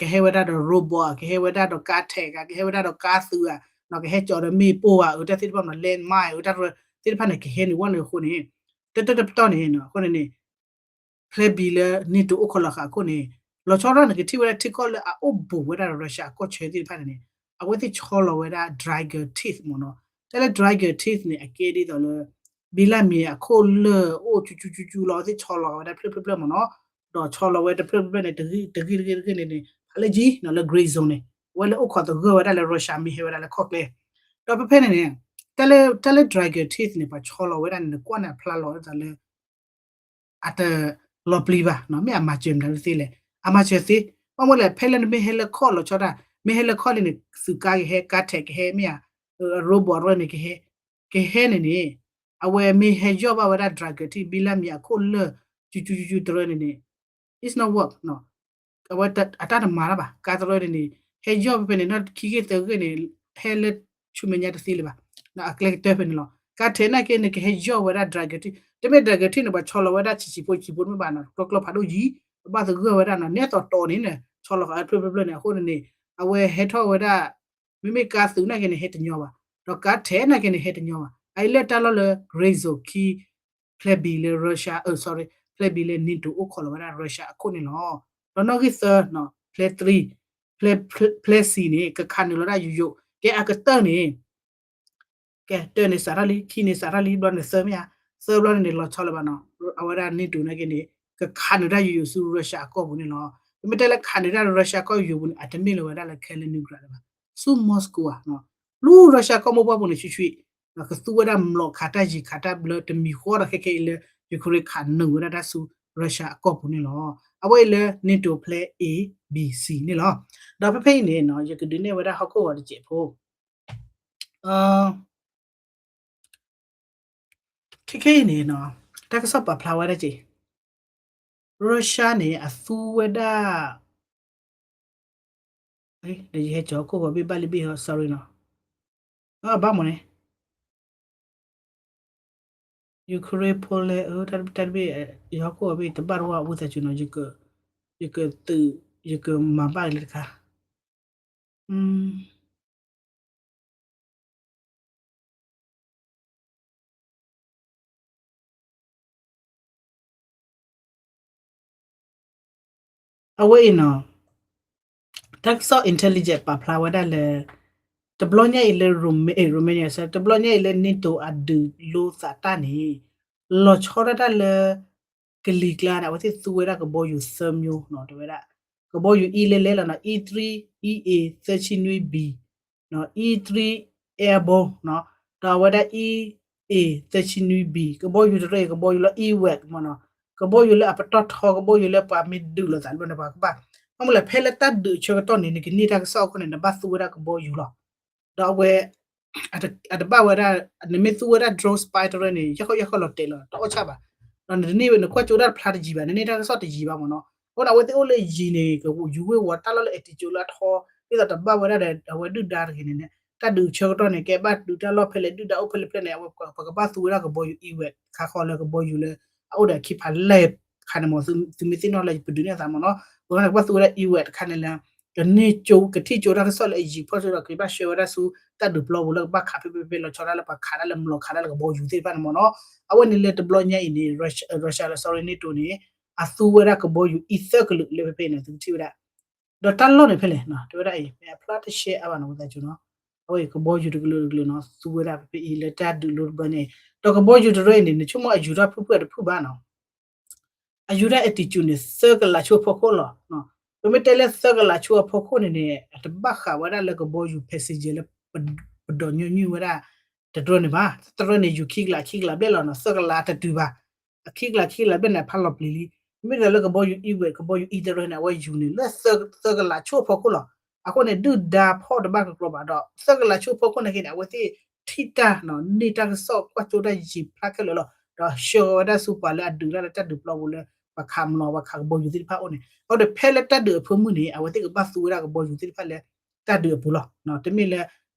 ကဟဲဝဲဒၣ်ဒီး robot ကဟဲဝဲဒၣ်ဒီးကါထဲး ကဟဲဝဲဒၣ်ဒီးကါသုးဧါ ကဟဲကၠီၤဒီးမ့ၣ်ပိၢ်ဧါ အတၢ်သ့ၣ်တဖၣ်မနီၤ land mine အတၢ်သ့ၣ်တဖၣ်န့ၣ် ကဟဲန့ၣ်ဝဲန့ၣ်အဃိန့ၣ် တၢ်တၢ်တပတီၢ်န့ၣ် အဃိန့ၣ်န့ၣ် plan B လၢ NATO အိၣ်ခိးလီၤဃာ်အခိၣ်န့ၣ် လီၤဆီဒၣ်န့ၣ် ကထံၣ်ဝဲဒၣ်ထံကီၢ်လၢအအိၣ်ဘူးဝဲဒၣ်ဒီး Russia အကီၢ်ဆၢသ့ၣ်တဖၣ်န့ၣ်န့ၣ် အဝဲသ့ၣ်ဆီလီၤဝဲဒၣ် Dragon Teeth မ့ၢ်နီၤ တၢ်လၢ Dragon Teeth န့ၣ် အကဲဒ်သိးလၢ ဘံလၢမ့ၢ်အခိၣ်လၢၢ်အိၣ်ကၠူကၠူကၠူကၠူလီၤ အဝဲသ့ၣ်ဆီလီၤဝဲဒၣ်တဖျၢၣ်ဖျၢၣ်ဖျၢၣ်မ့ၢ်နီၤ ဒီးဆီလီၤဝဲတဖျၢၣ်ဖျၢၣ်ဖျၢၣ်န့ၣ် တဂ့ၢ်တဂ့ၢ်တဂ့ၢ်တဂ့ၢ်န့ၣ်န့ၣ် ဖးလၢယံၤနီၤ လၢ grey zone န့ၣ် အဝဲလၢအိၣ်ခိးသဂၢၢ်ဝဲဒၣ်လၢ Russia မ့ၢ်ဟဲဝဲဒၣ်လၢခီၣ်ကျဲ ဒီးဖဲဖဲန့ၣ်န့ၣ် တၢ်လၢ တၢ်လၢ Dragon Teeth န့ၣ် ပှၤဆီလီၤဝဲဒၣ်န့ၣ် နကွၢ်န့ၣ် အဖျါလီၤဝဲဒၣ်လၢ အတလီၤပျံၤဘၣ်နီၤ မ့ၢ်အမၤစၢၤမတၤတသ့လဲၣ် အမၤစၢၤသ့ ဘၣ်မနုၤလဲၣ် ဖဲလၢနမ့ၢ်ဟဲလၢခီၣ်လီၤဆီဒၣ် မ့ၢ်ဟဲလၢခီၣ်လံန့ၣ် သုးကါကဟဲ ကါထဲးကဟဲ မ့ၢ်ဧါ robot ရၢန့ၣ်ကဟဲ ကဟဲန့ၣ်န့ၣ် အဝဲမ့ၢ်ဟဲယီၢ်ဘၣ်ဝဲဒၣ် Dragon Teeth ဘံလၢမ့ၢ်အခိၣ်လၢၢ် ကၠူကၠူကၠူတရၢန့ၣ်န့ၣ် it's not work နီၤ အဝဲအတၢ်တမၤတၢ်ဘၣ် ကါတရၢန့ၣ်န့ၣ် ဟဲယီၢ်ဖဲဖဲန့ၣ် နီၢ်ခံဂ့ၢ်သၢဂ့ၢ်န့ၣ် ဟဲလၢဆူမဲာ်ညါတသ့လၢၤဘၣ် အကျဲကတၢၢ်ဖဲန့ၣ်လီၤ ကါထဲးနာ်က့န့ၣ် ကဟဲယီၢ်ဝဲဒၣ် Dragon Teeth တမ့ၢ် Dragon Teeth န့ၣ် ပှၤဆီလီၤဝဲဒၣ်ဆံးဆံးဖိဆံးဖိတမ့ၢ်ဘၣ်နီၤ ကျိကျိဖးဒိၣ်ယံၤ ပဘၣ်သဂၢၢ်ဝဲဒၣ်နီၤ နဲသိးတီၤန့ၣ် ဆီလီၤဃာ်တဖျၢၣ်ဖျၢၣ်ဖျၢၣ်န့ၣ် အဃိန့ၣ်န့ၣ် အဝဲဟဲထီၣ်ဝဲဒၣ် မ့မ့ၢ်ကါသုးနာ်က့န့ၣ် ဟဲတညီဘၣ် ဒီးကါထဲးနာ်က့န့ၣ် ဟဲတညီဘၣ် အအံၤလၢတၢ်လီၢ်လၢ grey zone ခံ plan B လၢ Russia အ sorry plan B လၢ NATO အိၣ်ခိးလီၤဝဲဒၣ် Russia အခိၣ်န့ၣ်လီၤ ဒီးနီၣ်ဂံၢ်သၢနီၤ plan three plan C န့ၣ် ကခးနုာ်လီၤဒၣ်ယိယိ ကဲအကတၢၢ်န့ၣ် ကဲတၢန့ၣ်စးထီၣ်လံ ခံန့ၣ်စးထီၣ်လံ ဘျီန့ၣ်သၢမ့ၢ်ဧါ သၢဘျီန့ၣ်န့ၣ် လီၤဆီလၢၤဘၣ်နီၤ အဝဲဒၣ် NATO နာ်က့န့ၣ် ကခးနုာ်တၢ်ယိယိဆူ Russia အကီၢ်ပူၤန့ၣ်လီၤ ပမ့ၢ်တဲလၢခးနုာ်တၢ် Russia ကီၢ်ယိပူၤန့ၣ် အတမ့ၢ်လၢၤဝဲဒၣ်လၢ Kaliningrad ဘၣ် ဆူ Moscow ဧါ လၢ Russia ကီၢ်မိၢ်ပှၢ်ပူၤန့ၣ် ဆွံဆွံ ကသူဝဲဒၣ်မျိာ်ခးတၢ်ယံၤခးတၢ်ဘျၢတမံၤဃီဒီးခဲခဲအံၤလၢ Ukraine ခးနုာ်ဝဲဒၣ်တၢ်ဆူ Russia အကီၢ်ပူၤန့ၣ်လီၤ အဝဲအံၤလၢ NATO plan A B C န့ၣ်လီၤ ဒီးဖဲဖဲအံၤန့ၣ်နီၤ ယကဒုးနဲၣ်ဝဲဒၣ်ဟီၣ်ခိၣ်ဂီၤတစဲးဖိ ခဲခဲအံၤန့ၣ်နီၤ တၢ်ကစီၣ်ပာ်ဖျါဝဲဒၣ်က့ၤ Russia န့ၣ် အသူဝဲဒၣ် ဒီးယဟဲကၠီၤဟီၣ်ခိၣ်ဂီၤဘ့ၣ်ဘၣ်လံဘ့ၣ်ဟီ sorry နီၤ ဘၣ်မနုၤန့ၣ် Ukraine ဖိလဲၣ် တၢ်တဘ့ၣ် ယဟီၣ်ခိၣ်အဘ့ၣ်တဘၣ်တဝၢ်ဝံသးစူၤနီၤ ယကသုး ယကမၤဘၣ်လၢတခါ အဝဲအံၤနီၤ တၢ်ကစီၣ် intelligence ပာ်ဖျါဝဲဒၣ်လၢ တဘျီညါအံၤလၢ Roma- Romania တဘျီညါအံၤလၢ NATO အဒုးလိသးတၢ်န့ၣ် လီၤဆီဒၣ်တၢ်လၢ ကလံၤကျါန့ၣ် အဝဲသ့ၣ်သူဝဲဒၣ်ကဘီယူၤသၢမျိုးနီၤ တဲဝဲဒၣ် ကဘီယူၤအံၤလဲၣ်လဲၣ်လီၤနီၤ E three, E A thirty-nine B, E three airborne နီၤ ဒီးအဝဲဒၣ် E A thirty-nine B ကဘီယူၤတရၢအံၤ ကဘီယူၤလၢ E wet မ့ၢ်နီၤ ကဘီယူၤလၢအပတီၢ်ထီ ကဘီယူၤလၢပှၤမ့ၢ်ဒုးလိာ်သးတဘျီန့ၣ် ပှၤကဘၣ် ဘၣ်မနုၤလဲၣ် ဖဲလၢတၢ်ဒုးအဆၢကတီၢ်န့ၣ် နကန့ၢ်တၢ်ကစီၣ်အဃိန့ၣ် နဘၣ်သူဝဲဒၣ်ကဘီယူၤလီၤ ဒီးအဝဲ အတဘၣ်ဝဲဒၣ် နမ့ၢ်သူဝဲဒၣ် drone spy တရၢန့ၣ် ယဲၢ်ခီယဲၢ်ခီလီၤတဲာ်လီၤ တအီၣ်ဆၣ်ဘၣ် ဒီးနတန့ၢ်ဝဲ နကွၢ်ကၠိတၢ်တဖျါတယံၤဘၣ် နန့ၢ်တၢ်ကစီၣ်တယံၤဘၣ်မ့ၢ်နီၤ အဃိန့ၣ် အဝဲသ့ၣ်အိၣ်လၢယံၤန့ၣ် ကယူၤဝ့ၤဝီၤတၢ်လီၢ်လၢ attitude လၢအထီ ဒ်သိးတဘၣ်ဝဲဒၣ်ဒီး အဝဲဒုၣ်ဒါတဂ့ၤန့ၣ်န့ၣ် တၢ်ဒုးဆၢကတီၢ်န့ၣ် ကဲဘၣ်ဒုးတၢ်လီၢ်ဖဲလဲၣ် ဒုၣ်ဒါအိၣ်ဖဲလဲၣ်ဖဲလဲၣ်န့ၣ် အဝဲပကဘၣ်သူဝဲဒၣ်ကဘီယူၤ E wet ခါဃီလၢကဘီယူၤလၢ အအိၣ်ဒီးခံဖးလဲၢ်ခါန့ၣ်မ့ၢ် သုမ့ၢ်သ့ၣ်နီၣ်လၢပဒုးနဲၣ်အသးမ့ၢ်နီၤ ပကဘၣ်သူဝဲဒၣ် E wet တခါန့ၣ်လၢ ကန့ၢ်ကၠိ ကထံၣ်ကၠိတၢ်ကစီၣ်လၢအယံၤဖီၣ်ဆၢဒီး ကဘၣ်ဆှၢဝဲဒၣ်ဆူ တၢ်ဒုးပျီပူၤလၢကဘၣ်ခးဖဲဖဲဖဲလီၤဆီဒၣ်လၢပှၤခးဒၣ်လၢ မလီၤခးဒၣ်လၢကဘီယူၤသ့ၣ်တဖၣ်န့ၣ်မ့ၢ်နီၤ အဝဲန့ၣ်လၢတဘျီညါအံၤန့ၣ် Russia လၢ sorry NATO န့ၣ် အသူဝဲဒၣ်ကဘီယူၤအံၤသၢကလုာ်လၢဖဲဖဲန့ၣ် သုကထံၣ်ဝဲဒၣ် ဒီးတၢ်လီၢ်န့ၣ်ဖဲလဲၣ် တဲဝဲဒၣ်အံၤ မ့ၢ်အဖျါတရှဲအါဘၣ်န့ၣ် ဝဲသးစူၤနီၤ အဝဲအံၤကဘီယူၤတကလုာ်တကလုာ်နီၤ သူဝဲဒၣ်ဖဲဖဲအံၤလၢတၢ်ဒုးလိတဘျီန့ၣ် ဒီးကဘီယူၤတရၢအံၤန့ၣ် နဆိကမိၣ်အယူၤထီၣ်ဖုၣ်ဖုၣ်အတဖုၣ်ဘၣ်နီၤ အယူၤဒၣ် attitude န့ၣ် သၢကလးဆိအဖီခိၣ်လီၤ. ပမ့ၢ်တဲလၢသၢကလးဆိအဖီခိၣ်န့ၣ်န့ၣ် အတဘၣ်ဃးဝဲဒၣ်လၢကဘီယူၤ passenger လၢ ပဒိးညီနုၢ်ဝဲဒၣ် တရၢန့ၣ်ဘၣ်. တရၢန့ၣ် ယူၤခံကလး ခံကလးဘျဲၣ်လီၤနီၤ, သၢကလးတတုၤဘၣ်. အခံကလး ခံကလးဘျဲၣ်န့ၣ် အဖးလီၤပျံၤလံ. မ့ၢ်ဒီးလၢကဘီယူၤ E wet ကဘီယူၤ E တရၢန့ၣ် အဝဲယူၤန့ၣ် လၢသၢကလးဆိအဖီခိၣ်လီၤ. အဃိန့ၣ် ဒုၣ်ဒါဖီၣ်တဘၣ်ကကြီဘၣ်ဒီး သၢကလးဆိအဖီခိၣ်နာ်က့န့ၣ် အဝဲသ့ၣ်ထံၣ်တၢ် န့ၢ်တၢ်ကစီၣ်ကွၢ်ကၠိတၢ်ယံာ်ဖျါခဲလၢာ်လီၤ. ဒီးဆှၢဝဲဒၣ်ဆူပှၤလၢအဒုးတၢ်လၢတၢ်ဒုးပျီပူၤလၢ ပှၤခးမလီၤ ပှၤခးကဘီယူၤသ့ၣ်တဖၣ်အအိၣ်န့ၣ် အဃိဒီးဖဲလၢတၢ်ဒုးအဖၢမုၢ်န့ၣ် အဝဲသ့ၣ်ကဘၣ်သူဝဲဒၣ်ကဘီယူၤသ့ၣ်တဖၣ်လၢ တၢ်ဒုးအပူၤလီၤ. တမ့ၢ်လၢ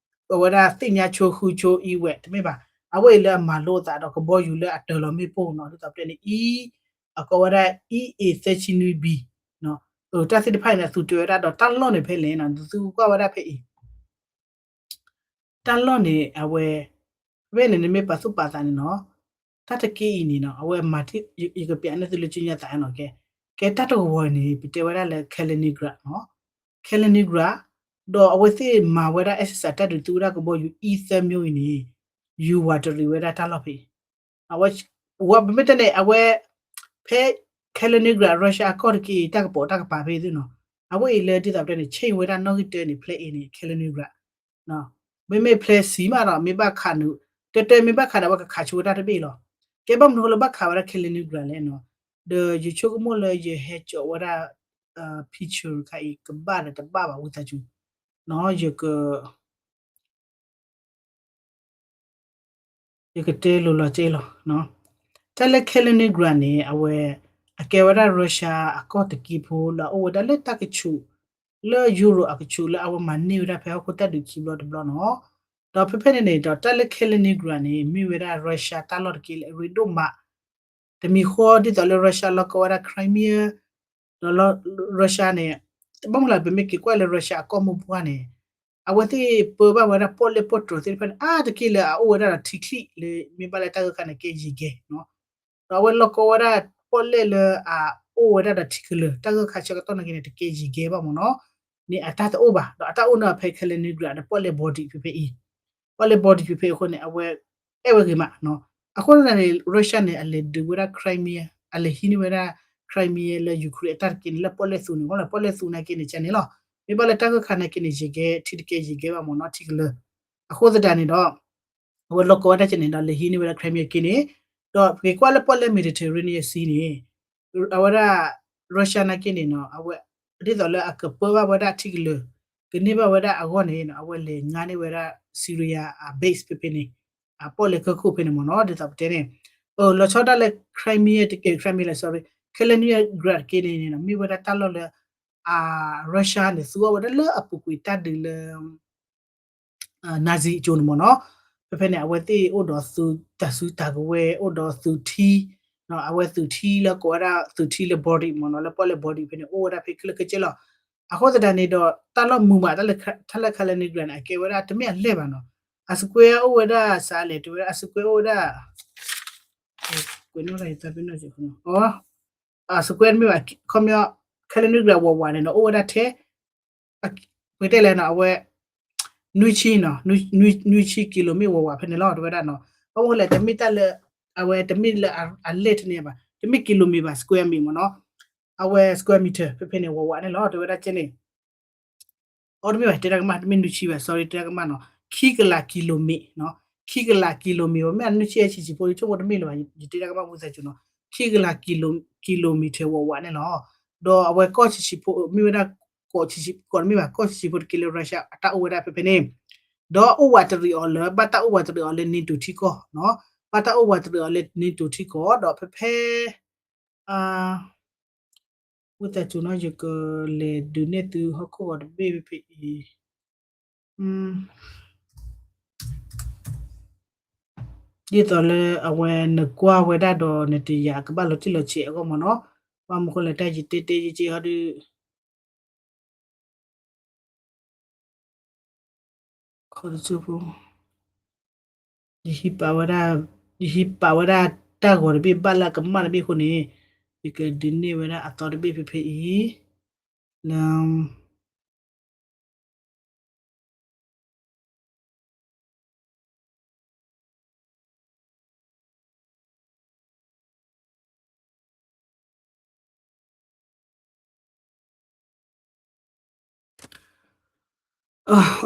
အဝဲဒၣ်သ့ၣ်ညါဆိဃုဆိ E wet တမ့ၢ်ဘၣ်. အဝဲအံၤလၢအမၤလိအသးဒီးကဘီယူၤလၢအတၢၤလီၤမ့ၣ်ပိၢ်နီၤ ဒ်သိးပတဲန့ၣ် E အကိးဝဲဒၣ် E A thirty-nine B တၢ်သ့ၣ်တဖၣ်န့ၣ် အသူတ့ၢ်ဝဲဒၣ်ဒီးတၢ်လီၢ်န့ၣ်ဖဲလဲၣ်နီၤ သုကွၢ်ဝဲဒၣ်ဖဲအံၤ တၢ်လီၢ်န့ၣ် အဝဲ ဖဲန့ၣ် နမ့ၢ်ပာ်သူၣ်ပာ်သးန့ၣ်နီၤ တၢ်တက့ၢ်အံၤန့ၣ်နီၤ အဝဲမၤထံၣ် ယကပျးန့ၢ်သုလၢကၠိညါသးနီၤ ကဲ ကဲတၢ်တဝီၤန့ၣ် ပတဲဝဲဒၣ်လၢ Kaliningrad နီၤ Kaliningrad ဒီးအဝဲသ့ၣ်မၤဝဲဒၣ် exercise တၢ်ဒုးသူဝဲဒၣ်ကဘီယူၤ E သၢမျိုးအံၤန့ၣ် ယူၤဝးတရံးဝဲဒၣ်တၢ်လီၢ်ဖဲအံၤ အဝဲ ဝဲပမ့ၢ်တဲန့ၣ် အဝဲ ဖဲ Kaliningrad Russia အကီၢ်တက့ၢ် တၢ်ကပိာ်တၢ်ကပၤဖဲအံၤသ့ၣ်နီၤ အဝဲအံၤလၢဒ်သိးပတဲန့ၣ် change ဝဲဒၣ်နီၣ်ဂံၢ်တၢန့ၣ် ဖဲအံၤန့ၣ် Kaliningrad မ့မ့ၢ်ဖဲဆံးမးဒီး မ့ၢ်ဘၣ်ခးနုာ် တဲတဲမ့ၢ်ဘၣ်ခးန့ၣ် အဝဲကခးဆိဝဲဒၣ်တဘ့ၣ်လီၤ. ကဲဘၣ်မနုၤဃိလၢဘၣ်ခးဝဲဒၣ် Kaliningrad လဲၣ်နီၤ ဒီးယဆိကမိၣ်လၢယဟဲကၠီးဝဲဒၣ် picture တခါအံၤ ကဘၣ်ဒီးတဘၣ်ဘၣ်ဝံသးစူၤ ယက ယကတဲလိၤလီၤက့လီၤ. တၢ်လၢ Kaliningrad န့ၣ် အဝဲ အကဲဝဲဒၣ် Russia အကီၢ်တက့ၢ်ဖိလၢအအိၣ်ဝဲဒၣ်လၢတၢ်ကဆူး လၢ Europe အကဆူးလၢအဝဲမၤန့ၢ်ဝဲဒၣ်ဖဲဟီၣ်ခိၣ်တၢ်ဒုး ခံဘျီတဘျီနီၤ. ဒီးဖဲဖဲန့ၣ်န့ၣ်ဒီး တၢ်လၢ Kaliningrad န့ၣ် မ့ၢ်ဝဲဒၣ် Russia တၢ်လီၢ်တက့ၢ်လၢအရ့ဒိၣ်မး တမံၤဃီဒ်သိးလၢ Russia လီၢ်ကီဝဲဒၣ် Crimea ဒီး Russia န့ၣ် ဘၣ်မနုၤလဲၣ် ပမ့ၢ်က့ၤကွၢ်လၢ Russia အကီၢ်မိၢ်ပှၢ်န့ၣ် အဝဲသ့ၣ်ပၢဘၣ်ဝဲဒၣ်ပီၣ်လဲၣ်ပီၣ်တြီၤသ့ၣ်တဖၣ်န့ၣ် အါတက့ၢ်လၢအအိၣ်ဝဲဒၣ်ဒီးထံချံၣ်လၢ မ့ၢ်ဘၣ်လၢတၢ်ဂၢၢ်ခါန့ၣ် ကဲယံာ်ဂဲၤနီၤ ဒီးအဝဲလီၢ်ကီဝဲဒၣ်ပီၣ်လဲၣ်လၢအအိၣ်ဝဲဒၣ်ဒီးထံကလၢၤ တၢ်ဂၢၢ်ခါဆၢကတီၢ်နာ်က့န့ၣ် တကဲယံာ်ဂဲၤဘၣ်မ့ၢ်နီၤ န့ၣ်အတၢ်တအိၣ်ဘၣ် ဒီးအတၢ်အိၣ်န့ၣ်ဖဲ Kaliningrad ဒီးပီၣ်လဲၣ် Baltic ဖဲဖဲအံၤ ပီၣ်လဲၣ် Baltic ဖဲဖဲအဃိန့ၣ် အဝဲအဲၣ်ဝဲဂ့ၤမးနီၤ အဃိန့ၣ်န့ၣ် Russia န့ၣ် အလဲၤဒုးဝဲဒၣ် Crimea အလဲၤဟံးန့ၢ်ဝဲဒၣ် Crimea လၢ Ukraine အတၢ်တက့ၢ်န့ၣ် လၢပီၣ်လဲၣ်သူန့ၣ် ပီၣ်လဲၣ်သူနာ်က့န့ၣ် ကန့ၣ်လီၤ မ့ၢ်ဘၣ်လၢတၢ်ဂၢၢ်ခါနာ်က့န့ၣ် ယံာ်ဂဲၤ ထံတကဲယံာ်ဂဲၤဘၣ်မ့ၢ်နီၤ ထံကလၢၤ အဃိသတးန့ၣ်ဒီး အဝဲလီၢ်ကီဝဲဒၣ်ကန့ၣ်ဒီး လဲၤဟံးန့ၢ်ဝဲဒၣ် Crimea က့န့ၣ် ဒီးပက့ၤကွၢ်လၢပီၣ်လဲၣ် Mediterranean Sea န့ၣ် အဝဲဒၣ် Russia နာ်က့န့ၣ်နီၤ အဝဲ ဒ်သိးလၢအကပၢဘၣ်ဝဲဒၣ်ထံကလၢၤ ကန့ၢ်ဘၣ်ဝဲဒၣ်အဂီၢ်န့ၣ် အဝဲလဲၤငါန့ၢ်ဝဲဒၣ် Syria အ base ဖဲဖဲန့ၣ် အပီၣ်လဲၣ်ကၢၢ်ခိၣ်ဖဲန့ၣ်မ့ၢ်နီၤ ဒ်သိးပတဲန့ၣ် လီၤဆီဒၣ်လၢ Crimea တက့ၢ် Crimea လၢ sorry Kaliningrad တက့ၢ်န့ၣ် မ့ၢ်ဝဲဒၣ်တၢ်လီၢ်လၢ Russia န့ၣ် သူအီၤဝဲဒၣ်လၢအပူၤကွံာ်တၢ်ဒုးလၢ Nazi အစိၤန့ၣ်မ့ၢ်နီၤ ဖဲန့ၣ် အဝဲသ့ၣ်အိၣ်ဒီးသုးတၢ်စုတၢ်ကဝဲၤ အိၣ်ဒီးသုးထံ, အဝဲသုးထံလၢကိးဝဲဒၣ်သုးထံလၢ body မ့ၢ်နီၤ, လၢပီၣ်လဲၣ် body ဖဲန့ၣ် အိၣ်ဝဲဒၣ်ဖဲခဲလၢာ်ခဲဆ့လီၤ. အဃိသတးန့ၣ်ဒီး တၢ်လီၢ်မုာ်မး တၢ်လၢ Kaliningrad န့ၣ် အကဲဝဲဒၣ်တမ့ၢ်အလဲၢ်ဘၣ်နီၤ. အ square အိၣ်ဝဲဒၣ်စးလဲၣ် တဲဝဲဒၣ် အ square အိၣ်ဝဲဒၣ် ကွဲးနီၣ်တၢ်ယသးပ့ၤနီၣ် အ square တမ့ၢ်ဘၣ် ခီပညီ Kaliningrad ဝးဝးန့ၣ်နီၤ အိၣ်ဝဲဒၣ်ထဲ ပတဲလဲၣ်နီၤ အဝဲ နွံဆံနီၤ, နွံဆံ ကံလိမ့ၣ် ဝးဝးဖဲန့ၣ်လီၤ တဲဝဲဒၣ်နီၤ. ဘၣ်မနုၤလဲၣ် တမ့ၢ်တၢ်လၢ အဝဲတမ့ၢ်လၢအလဲၢ်တန့ၢ်ဘၣ်, တမ့ၢ်ကံလိမ့ၣ်ဘၣ် square မ့ၢ်မ့ၢ်နီၤ, အဝဲ square meter ဖဲဖဲန့ၣ် ဝးဝးန့ၣ်လီၤ တဲဝဲဒၣ်ကဲန့ၣ် အိၣ်တမ့ၢ်ဘၣ် တဲတၢ်ကမၣ် တမ့ၢ်နွံဆံဘၣ် sorry တဲတၢ်ကမၣ်နီၤ, ခံကလးကံလိမ့ၣ်နီၤ, ခံကလးကံလိမ့ၣ် ပမ့ၢ်နွံဆံဆံးဆံးဖိ ဆိကမိၣ်တမ့ၢ်လၢၤဘၣ် ယတဲတၢ်ကမၣ်ဝံသးစူၤနီၤ, ခံကလး kilometer ဝးဝးန့ၣ်လီၤ. ဒီးအဝဲကီၢ်ဆံးဆံးဖိ မ့ၢ်ဝဲဒၣ် ကီၢ်ဆံးဆံး ကီၢ်တမ့ၢ်ဘၣ် ကီၢ်ဆံးဆံးဖိတက့ၢ်လၢ Russia အတၢ်အိၣ်ဝဲဒၣ်ဖဲဖဲန့ၣ်, ဒီးအိၣ်ဝးတရံးအီၤလၢ ဘၣ်တၢ်အိၣ်ဝးတရံးအီၤလၢ NATO ထံကီၢ်နီၤ, ဘၣ်တၢ်အိၣ်ဝးတရံးအီၤလၢ NATO ထံကီၢ် ဒီးဖဲဖဲ ဝံသးစူၤနီၤ ယကလဲၤဒုးနဲၣ်သုဟီၣ်ခိၣ်ဂီၤတဘ့ၣ်ဖဲဖဲအံၤ, ဒ်သိးလၢအဝဲနကွၢ်ဝဲဒၣ်ဒီး နတယာ်ကဘၣ်လီၤတံၢ်လီၤဆဲးအဂီၢ်မ့ၢ်နီၤ, ဘၣ်မနုၤဃိလဲၣ် တၢ်ယတဲတဲယက့ဟီဒုး ခီတစူဖိ, ယဟံးပာ်ဝဲဒၣ်, ယဟံးပာ်ဝဲဒၣ်တၢ်ဂီၤတဘ့ၣ်ဘၣ်လၢအကမၣ်တဘ့ၣ်အဃိန့ၣ်, ယကဒုးနဲၣ်ဝဲဒၣ်အသီတဘ့ၣ်ဖဲဖဲအံၤ, လ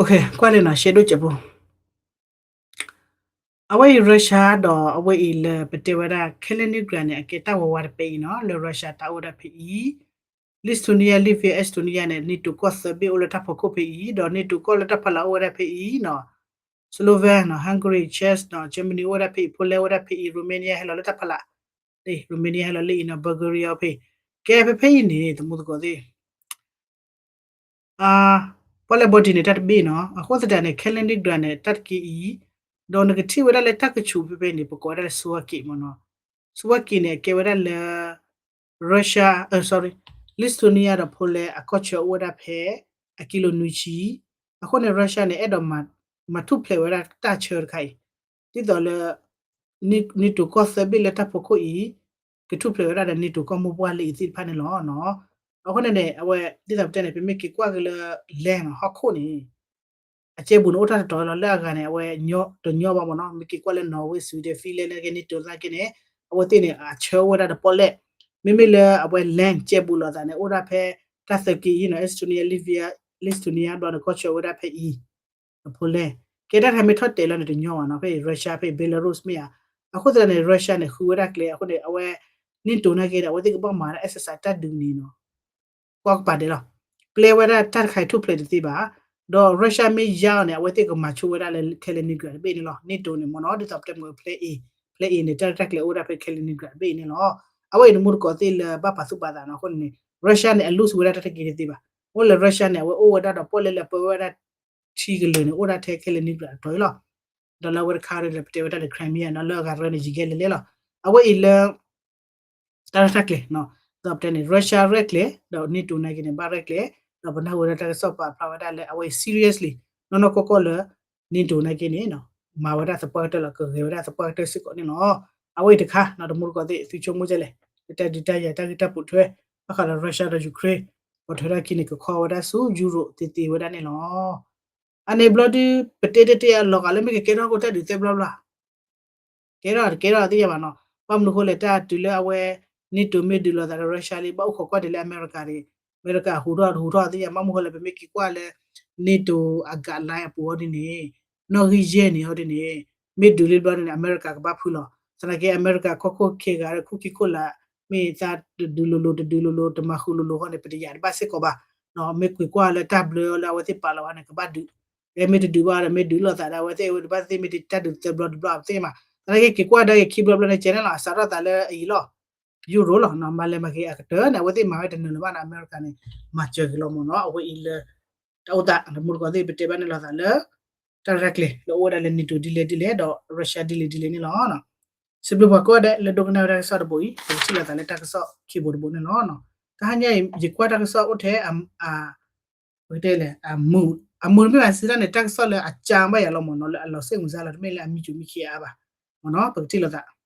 ၢ ကွၢ်လံနီၤ ရှဲဒိၣ်ကဲးဖိ, အဝဲအံၤ Russia ဒီးအဝဲအံၤလၢပတဲဝဲဒၣ် Kaliningrad န့ၣ် အကဲတၢ်ဝးဝးတပဲအံၤနီၤ လၢ Russia တၢ်အိၣ်ဝဲဒၣ်ဖဲအံၤ, Lithuania, Latvia, Estonia န့ၣ် NATO ကီၢ်သၢဘ့ၣ်အိၣ်လၢတၢ်ဖီခိၣ်ဖဲအံၤ, ဒီး NATO ကီၢ်လၢတၢ်ဖီလာ်အိၣ်ဝဲဒၣ်ဖဲအံၤနီၤ, Slovak နီၤ, Hungary, Czech နီၤ, Germany အိၣ်ဝဲဒၣ်ဖဲအံၤ, Poland အိၣ်ဝဲဒၣ်ဖဲအံၤ, Romania ဟဲလီၤလၢတၢ်ဖီလာ်, Romania ဟဲလီၤလၢအံၤနီၤ, Bulgaria ဖဲအံၤ, ကဲဖဲဖဲအံၤန့ၣ် တမူသကိးသ့ၣ် ပီၣ်လဲၣ် body န့ၣ် တၢ်တဘ့ၣ်နီၤ, အဃိသတးန့ၣ် Kaliningrad န့ၣ် တၢ်တက့ၢ်အံၤ, ဒီးနကထံၣ်ဝဲဒၣ်လၢတၢ်ကဆူးဖဲဖဲန့ၣ် ပကိးဝဲဒၣ်လၢ Suwałki မ့ၢ်နီၤ, Suwałki န့ၣ် အကဲဝဲဒၣ်လၢ Russia, sorry, Lithuania ဒီး Poland အကီၢ်ဆၢအိၣ်ဝဲဒၣ်ဖဲ အကံလိနွံဆံ, အဃိန့ၣ် Russia န့ၣ် အဲၣ်ဒိးမၤထူၣ်ဖျဲးဝဲဒၣ်တၢ်ဆၢတခါအံၤ, ဒ်သိးလၢ NATO ကီၢ်သၢဘ့ၣ်လၢတၢ်ဖီခိၣ်အံၤ ကထူၣ်ဖျဲးဝဲဒၣ်ဒီး NATO ကီၢ်မိၢ်ပှၢ်လၢအံၤသ့ၣ်တဖၣ်န့ၣ်လီၤ. အဃိန့ၣ်န့ၣ် အဝဲဒ်သိးပတဲန့ၣ် ပမ့ၢ်က့ၤကွၢ်က့ၤလၢ land နီၤ ဟီၣ်ခိၣ်န့ၣ် အကဲဘူးန့ၣ် အိၣ်တၢ်တတီၤလီၤ လၢအဂၤန့ၣ် အဝဲတညီဘၣ်မ့ၢ်နီၤ, မ့ၢ်က့ၤကွၢ်လၢ Norway, Sweden, Finland နာ်က့ NATO သနာ်က့န့ၣ် အဝဲသ့ၣ်န့ၣ် အဆၢအိၣ်ဝဲဒၣ်ဒီးပီၣ်လဲၣ်, မ့မ့ၢ်လၢအဝဲ land ကဲဘူးလိာ်သးန့ၣ် အိၣ်ဒၣ်ဖဲတၢ်သၢက့ၤအံၤနီၤ Estonia, Latvia, Lithuania ဘျီန့ၣ် ကီၢ်ဆၢအိၣ်ဝဲဒၣ်ဖဲအံၤ Poland, ကဲတၢ်တခါမ့ၢ်ထီၣ်တဲာ်လီၤန့ၣ်တညီဘၣ်နီၤ, ဖဲအံၤ Russia ဖဲအံၤ Belarus မ့ၢ်ဧါ, အဃိသတးန့ၣ် Russia န့ၣ် ဃုဝဲဒၣ်ကျဲ အဃိန့ၣ် အဝဲ NATO နာ်က့ဒီး အဝဲသ့ၣ်ကဘၣ်မၤဒၣ် exercise တၢ်ဒုးန့ၣ်နီၤ ကွၢ်ကပၤဒဲးလီၤ, ပျဲဝဲဒၣ်တၢ်တခါအံၤထူၣ်ဖျဲးတသ့ဘၣ်, ဒီး Russia မ့ၢ်ယါအီၤန့ၣ် အဝဲသ့ၣ်ကမၤဆိဝဲဒၣ်လၢ Kaliningrad တဘ့ၣ်န့ၣ်လီၤ, NATO န့ၣ်မ့ၢ်နီၤ ဒ်သိးပတဲမ့ၢ်ဖျဲးအံၤ, ဖျဲးအံၤန့ၣ် တၢ်ရဲၣ်တၢ်ကျဲၤအိၣ်ဝဲဒၣ်ဖဲ Kaliningrad တဘ့ၣ်အံၤန့ၣ်လီၤ, အဝဲအံၤတမူတကိးသ့ၣ်လၢဘၣ်ပာ်သူၣ်ပာ်သးနီၤ အဃိန့ၣ် Russia န့ၣ် အ lose ဝဲဒၣ်တၢ်တက့ၢ်တသ့ဘၣ်, အိၣ်လၢ Russia န့ၣ် အဝဲအိၣ်ဝဲဒၣ်ဒီးပီၣ်လဲၣ်လၢပၢဝဲဒၣ် ထံကလၢာ်န့ၣ် အိၣ်ဒၣ်ထဲ Kaliningrad အတီၤအံၤလီၤ, ဒီးလၢအဝဲတခါဒီးပတဲဝဲဒၣ်လၢ Crimea နီၤ လၢအဂၤတရၢန့ၣ် ယံၤကဲလဲၣ်လဲၣ်လီၤ, အဝဲအံၤလၢ တၢ်ရဲၣ်တၢ်ကျဲၤ, ဒီးပတဲန့ၣ် Russia ရဲၣ်ကျဲၤ ဒီး NATO နာ်က့န့ၣ် ဘၣ်ရဲၣ်ကျဲၤ, ဒီးပနၢ်ဟူဝဲဒၣ်တၢ်ကစီၣ်ပာ်ဖျါဝဲဒၣ်လၢအဝဲအံၤ seriously နီၢ်နီၢ်ကီၢ်ကီၢ်လၢ NATO နာ်က့န့ၣ် မၤဝဲဒၣ်သပှၢ်ကတၢၢ်လီၤ ကဂဲၤဝဲဒၣ်သပှၢ်ကတၢၢ်စ့ၢ်ကီးန့ၣ်လီၤ, အဝဲအံၤတခါ တမူတကိးသ့ၣ် သုဆိကမိၣ်ကလဲၣ်, လၢတၢ်ဒုးတၢ်ယၤတၢ်ဂ့ၢ်တၢ်ပိာ်ထွဲ ဘၣ်ဃးဒီး Russia ဒီး Ukraine ပိာ်ထွဲထီၣ်အခံန့ၣ် ကခီဝဲဒၣ်ဆူ Europe သ့သ့ဝဲဒၣ်န့ၣ်လီၤ, အန့ၣ်ဘျီဒုး ပတဲတဲတဲအလီၤဂာ်လၢမ့ၢ်ကကဲထီၣ်ကတၢၢ်ဒုးသၢဘျီဘျီ ကဲထီၣ်တကဲထီၣ်သ့ၣ်ညါဘၣ်နီၤ, ဘၣ်မနုၤအဃိလဲၣ် တၢ်တုၤလၢအဝဲ NATO မ့ၢ်ဒုးလိာ်သးဒီး Russia လံ ဘၣ်အိၣ်ခိးကွၢ်ဒံးလၢအမဲရကၤန့ၣ်, အမဲရကၤဟူးထီၣ်တဟူးထီၣ်သ့ၣ်ညါ ဘၣ်မနုၤအဃိလဲၣ် ပမ့ၢ်က့ၤကွၢ်လၢ NATO အ guideline အပူၤအီၤဒ်န့ၣ်, နီၣ်ဂံၢ်ယဲၢ်န့ၣ်အီၤဒ်န့ၣ်, မ့ၢ်ဒုးလံဘျီန့ၣ် အမဲရကၤကဘၣ်ဖုးလီၤ, သနာ်က့အမဲရကၤခီၣ်ခိၣ်ခံဂၤဒီး ခိၣ်ခံခိၣ်လာ် မ့ၢ်သးတဒုးလိၤလိၤတဒုးလိၤလိၤ တမၤဃုာ်လိၤလိၤဃီန့ၣ် ပတယာ်တဘၣ်စ့ၢ်ကီးဘၣ်, မ့ၢ်ကွၢ်ကွၢ်လၢတၢ်ဘျၢအီၤလၢအဝဲသ့ၣ်ပာ်လီၤဝဲန့ၣ် ကဘၣ်ဒုး မ့ၢ်တဒုးဘၣ်ဒီး မ့ၢ်ဒုးလိာ်သးဒီး အဝဲသ့ၣ်အဝဲတဘၣ်သ့ၣ်မ့ၢ်တၢ်ဒုးသၢဘျီတဘျီ ပသ့ၣ်ညါမး, သနာ်က့က့ၤကွၢ်ဒါက့ၤခံဘျီဘျီန့ၣ် ကဲန့ၣ်လီၤ အစးထီၣ်သးလၢအံၤလီၤ, Europe လီၤ, မၤလဲၤမၤက့ၤအကတၢၢ်န့ၣ် အဝဲသ့ၣ်မၤဝဲတနၢၤလၢၤဘၣ်န့ၣ် အမဲရကၤန့ၣ် မၤစၢၤက့ၤလီၤမ့ၢ်နီၤ, အဝဲအံၤလၢ တၢ်အိၣ်သး တမူတကိးသ့ၣ် ပတဲဘၣ်န့ၣ်လိာ်သးလၢ တၢ်ရဲၣ်ကျဲၤလၢအိၣ်ဝဲဒၣ်လၢ NATO ဒ်လဲၣ်ဒ်လဲၣ် ဒီး Russia ဒ်လဲၣ်ဒ်လဲၣ်န့ၣ်လီၤ. စံးဘျုးပှၤကိးဂၤဒဲးလၢဒိကနၣ်ဝဲတၢ်ကစီၣ်တဘိအံၤ ပကထံၣ်လိာ်သးလၢတၢ်ကစီၣ်ခံဘိတဘိန့ၣ်လီၤ. တဟါညါအံၤ ယကွၢ်တၢ်ကစီၣ်အိၣ်ထဲ ပကတဲလဲၣ် အမုာ်တမ့ၢ်ဘၣ် စံးတၢ်န့ၣ် တၢ်ကစီၣ်လၢအကၢဘၣ်ယၤလီၤမ့ၢ်နီၤ လၢအလီၤစ့ၣ်မုာ်စါလီၤ တမ့ၢ်လၢအမံကၠိမံခံအါဘၣ်မ့ၢ်နီၤ ပကထံၣ်လိာ်သး